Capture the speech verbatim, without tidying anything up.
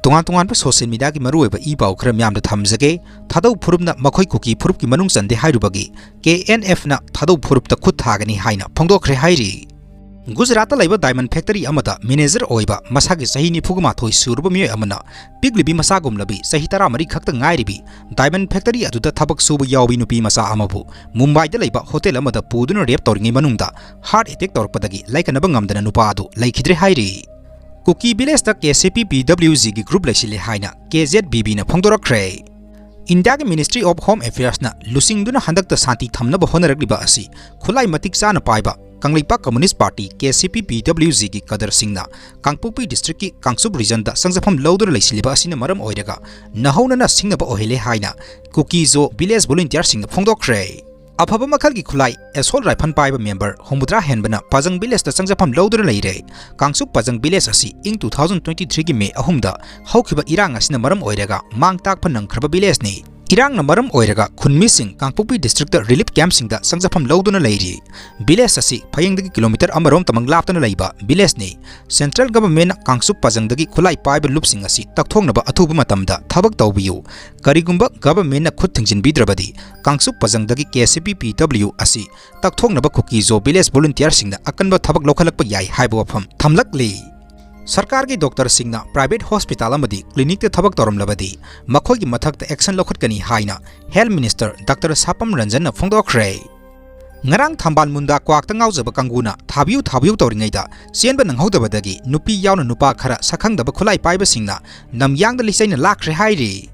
ꯇꯣꯉꯥꯟ ꯇꯣꯉꯥꯟꯕ social mediaꯒꯤ ꯃꯔꯨꯑꯣꯏꯕ ꯏ ꯄꯥꯎ ꯈꯔ ꯃꯤꯌꯥꯝꯗ ꯊꯝꯖꯒꯦ꯫ ꯊꯥꯗꯧ ꯐꯨꯔꯨꯞꯅ ꯃꯈꯣꯏ ꯀꯨꯀꯤ ꯐꯨꯔꯨꯞꯀꯤ ꯃꯅꯨꯡ ꯆꯟꯗꯦ ꯍꯥꯏꯔꯨꯕꯒꯤ K N Fꯅ ꯊꯥꯗꯧ ꯐꯨꯔꯨꯞꯇ ꯈꯨꯠ ꯊꯥꯒꯅꯤ ꯍꯥꯏꯅ ꯐꯣꯡꯗꯣꯛꯈ꯭ꯔꯦ ꯍꯥꯏꯔꯤ꯫ ꯒꯨꯖꯔꯥꯠꯇ ꯂꯩꯕ diamond factory ꯑꯃꯗ manager ꯑꯣꯏꯕ ꯃꯁꯥꯒꯤ ꯆꯍꯤ ꯅꯤꯐꯨꯒ ꯃꯥꯊꯣꯏ ꯁꯨꯔꯕ ꯃꯤꯑꯣꯏ ꯑꯃꯅ ꯄꯤꯛꯂꯤꯕꯤ ꯃꯆꯥꯒꯨꯝꯂꯕꯤ ꯆꯍꯤ ꯇꯔꯥꯃꯔꯤ ꯈꯛꯇ ꯉꯥꯏꯔꯤꯕꯤ diamond factory ꯑꯗꯨꯗ ꯊꯕꯛ ꯁꯨꯕ ꯌꯥꯎꯕꯤ ꯅꯨꯄꯤ ꯃꯆꯥ ꯑꯃꯕꯨ ꯃꯨꯝꯕꯥꯏꯗ ꯂꯩꯕ hotel ꯑꯃꯗ ꯄꯨꯗꯨꯅ rape ꯇꯧꯔꯤꯉꯩ ꯃꯅꯨꯡꯗ heart attack ꯇꯧꯔꯛꯄꯗꯒꯤ ꯂꯥꯏꯀꯠꯅꯕ ꯉꯝꯗꯅ ꯅꯨꯄꯥ ꯑꯗꯨ ꯂꯩꯈꯤꯗ꯭ꯔꯦ ꯍꯥꯏꯔꯤ꯫ ꯀꯨꯀꯤ villageꯇ K C P P W Gꯒꯤ group ꯂꯩꯁꯤꯜꯂꯦ ꯍꯥꯏꯅ K Z B Bꯅ ꯐꯣꯡꯗꯣꯔꯛꯈ꯭ꯔꯦ꯫ ꯏꯟꯗꯤꯌꯥꯒꯤ Ministry of Home Affairsꯅ ꯂꯨꯆꯤꯡꯗꯨꯅ ꯍꯟꯗꯛꯇ ꯁꯥꯟꯇꯤ ꯊꯝꯅꯕ ꯍꯣꯠꯅꯔꯛꯂꯤꯕ ꯑꯁꯤ ꯈꯨꯠꯂꯥꯏ ꯃꯇꯤꯛ ꯆꯥꯅ ꯄꯥꯏꯕ Kangleipak Communist Party K C P P W Gꯒꯤ cadreꯁꯤꯡꯅ ꯀꯥꯡꯄꯣꯛꯄꯤ districtꯀꯤ ꯀꯥꯡꯆꯨꯞ regionꯗ ꯆꯪꯖꯐꯝ ꯂꯧꯗꯨꯅ ꯂꯩꯁꯤꯜꯂꯤꯕ ꯑꯁꯤꯅ ꯃꯔꯝ ꯑꯣꯏꯔꯒ ꯅꯧꯍꯧꯅꯅ ꯁꯤꯡꯅꯕ ꯑꯣꯏꯍꯜꯂꯦ ꯍꯥꯏꯅ ꯀꯨꯀꯤ ꯖꯣ village volunteerꯁꯤꯡꯅ ꯐꯣꯡꯗꯣꯛꯈ꯭ꯔꯦ꯫ ꯑꯐꯕ ꯃꯈꯜꯒꯤ ꯈꯨꯠꯂꯥꯏ assault rifle ꯄꯥꯏꯕ member ꯍꯨꯝꯐꯨꯇꯔꯥ ꯍꯦꯟꯕꯅ ꯄꯥꯖꯪ villageꯇ ꯆꯪꯖꯐꯝ ꯂꯧꯗꯨꯅ ꯂꯩꯔꯦ꯫ ꯀꯥꯡꯆꯨꯞ ꯄꯥꯖꯪ village ꯑꯁꯤ ꯏꯪ two thousand twenty threeꯒꯤ May ꯑꯍꯨꯝꯗ ꯍꯧꯈꯤꯕ ꯏꯔꯥꯡ ꯑꯁꯤꯅ ꯃꯔꯝ ꯑꯣꯏꯔꯒ ꯃꯥꯡ ꯇꯥꯛꯄ ꯅꯪꯈ꯭ꯔꯕ villageꯅꯤ꯫ ꯏꯔꯥꯡꯅ ꯃꯔꯝ ꯑꯣꯏꯔꯒ ꯈꯨꯟꯃꯤꯁꯤꯡ ꯀꯥꯡꯄꯣꯛꯄꯤ districtꯇ relief campꯁꯤꯡꯗ ꯆꯪꯖꯐꯝ ꯂꯧꯗꯨꯅ ꯂꯩꯔꯤ꯫ Village ꯑꯁꯤ ꯐꯌꯦꯡꯗꯒꯤ kilometre ꯑꯃꯔꯣꯝꯇꯃꯛ ꯂꯥꯞꯇꯅ ꯂꯩꯕ villageꯅꯤ꯫ Central governmentꯅ ꯀꯥꯡꯆꯨꯞ ꯄꯥꯖꯪꯗꯒꯤ ꯈꯨꯠꯂꯥꯏ ꯄꯥꯏꯕ ꯂꯨꯞꯁꯤꯡ ꯑꯁꯤ ꯇꯛꯊꯣꯛꯅꯕ ꯑꯊꯨꯕ ꯃꯇꯝꯗ ꯊꯕꯛ ꯇꯧꯕꯤꯌꯨ꯫ ꯀꯔꯤꯒꯨꯝꯕ governmentꯅ ꯈꯨꯠ ꯊꯤꯡꯖꯤꯟꯕꯤꯗ꯭ꯔꯕꯗꯤ Kangchup ꯄꯥꯖꯪꯗꯒꯤ K C P P W ꯑꯁꯤ ꯇꯛꯊꯣꯛꯅꯕ ꯀꯨꯀꯤ ꯖꯣ village volunteerꯁꯤꯡꯅ ꯑꯀꯟꯕ ꯊꯕꯛ ꯂꯧꯈꯠꯂꯛꯄ ꯌꯥꯏ ꯍꯥꯏꯕ ꯋꯥꯐꯝ ꯊꯝꯂꯛꯂꯤ꯫ ꯁꯔꯀꯥꯔꯒꯤ doctorꯁꯤꯡꯅ private hospital ꯑꯃꯗꯤ clinicꯇ ꯊꯕꯛ ꯇꯧꯔꯝꯂꯕꯗꯤ ꯃꯈꯣꯏꯒꯤ ꯃꯊꯛꯇ action ꯂꯧꯈꯠꯀꯅꯤ ꯍꯥꯏꯅ Health Minister Doctor ꯁꯥꯄꯝ ꯔꯟꯖꯟꯅ ꯐꯣꯡꯗꯣꯛꯈ꯭ꯔꯦ꯫ ꯉꯔꯥꯡ ꯊꯝꯕꯥꯜ ꯃꯨꯟꯗꯥ ꯀ꯭ꯋꯥꯛꯇ ꯉꯥꯎꯖꯕ ꯀꯥꯡꯕꯨꯅ ꯊꯥꯕꯤꯌꯨ ꯊꯥꯕꯤꯌꯨ ꯇꯧꯔꯤꯉꯩꯗ ꯆꯦꯟꯕ ꯅꯪꯍꯧꯗꯕꯗꯒꯤ ꯅꯨꯄꯤ ꯌꯥꯎꯅ ꯅꯨꯄꯥ ꯈꯔ ꯁꯛꯈꯪꯗꯕ ꯈꯨꯠꯂꯥꯏ ꯄꯥꯏꯕꯁꯤꯡꯅ ꯅꯝꯌꯥꯡꯗ ꯂꯤꯆꯩꯅ ꯂꯥꯛꯈ꯭ꯔꯦ ꯍꯥꯏꯔꯤ꯫